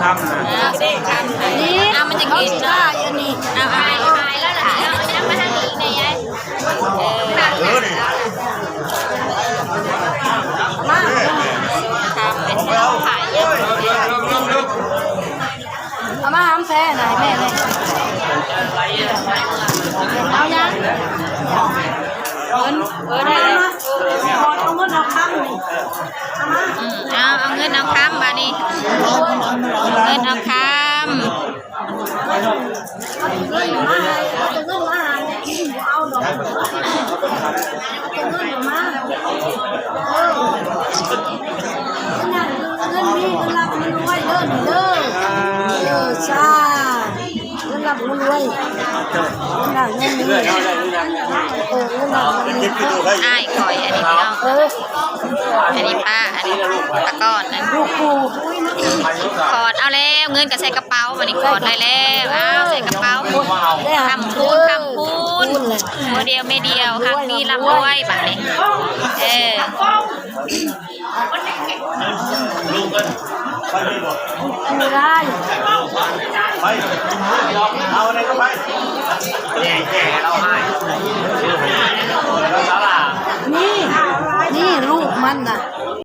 ນີ້ ເອົາ ມັນຈະກິນເນາະ ອັນນີ້ ເອົາ ເອົາ ເອົາ ເອົາ ເອົາ ເອົາ ເອົາ ເອີ ນີ້ ມາ ເອົາມາຫາແຊນະ ໃຫ້ແມ່ແດ່ ເອົາຍັງ ເງິນ ເອີ ໄດ້ແລ້ວ ເອົາເງິນເອົາຄຳນີ້ ເອົາມາ ອືມ ເອົາ ເອົາເງິນເອົາຄຳບາດນີ້ ເງິນເອົາຄຳ ເອົາເງິນມາໃຫ້ ເອົາເງິນມາໃຫ້ ເອົາດອກ ເອົາເງິນມາ ເອີ ເງິນມີ ເງິນລ່ຳເງິນລວຍເດີ ເດີ ເອີ ສາ ເງິນລ່ຳເງິນລວຍ ເງິນລ່ຳເງິນມີ ເອີ ເງິນລ່ຳເງິນມີ ອ້າຍຂ້ອຍ ອັນນີ້ພີ່ນ້ອງ ເອີ ອັນນີ້ປ້າ ອັນນີ້ຕາກ້ອນນັ້ນ ລູກປູ່ ຂອດເອົາແລ້ວ ເງິນກໍໃສ່ກະເປົາ ບາດນີ້ຂອດໄດ້ແລ້ວ ອ້າວ ໃສ່ກະເປົາ ຄ້ຳຄູນ ຄ້ຳຄູນ ຜົວດຽວເມຍດຽວ ຮັ່ງມີລ່ຳລວຍບາດນີ້ ເອີ ນີ້ ນີ້ລູກມັນນະ